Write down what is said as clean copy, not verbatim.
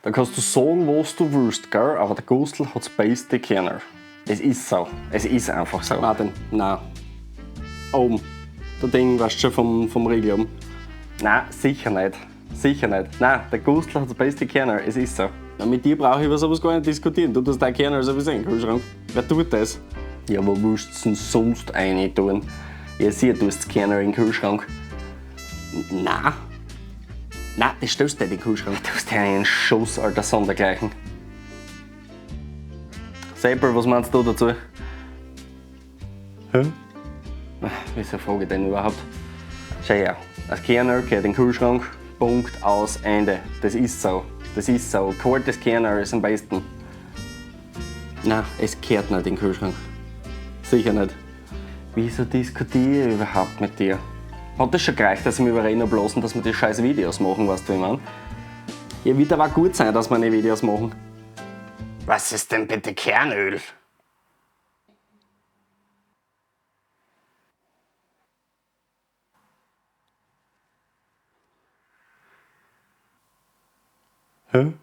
Da kannst du sagen, was du willst, gell? Aber der Gustl hat das beste Kernöl. Es ist so. Es ist einfach so. Martin, nein. Oben. Der Ding, weißt du schon, vom Riegel oben. Nein, sicher nicht. Sicher nicht. Nein, der Gustl hat das beste Kernöl. Es ist so. Na, mit dir brauche ich über sowas gar nicht diskutieren. Du tust dein Kernöl sowieso in den Kühlschrank. Wer tut das? Ja, wo willst du denn sonst rein tun? Ja, sicher, du tust das Kernöl in den Kühlschrank. Nein. Nein, das stellst du nicht in den Kühlschrank. Du hast ja einen Schuss, alter Sondergleichen. Seppel, was meinst du dazu? Hä? Wieso frage ich denn überhaupt? Schau her, das Kernöl gehört in den Kühlschrank. Punkt, aus, Ende. Das ist so. Das ist so. Kaltes Kernöl ist am besten. Nein, es gehört nicht in den Kühlschrank. Sicher nicht. Wieso diskutiere ich überhaupt mit dir? Hat das schon gereicht, dass ich mich überreden hab lassen, dass wir die scheiß Videos machen, weißt du, wie ich mein? Ja, wird aber auch gut sein, dass wir die Videos machen. Was ist denn bitte Kernöl? Hä?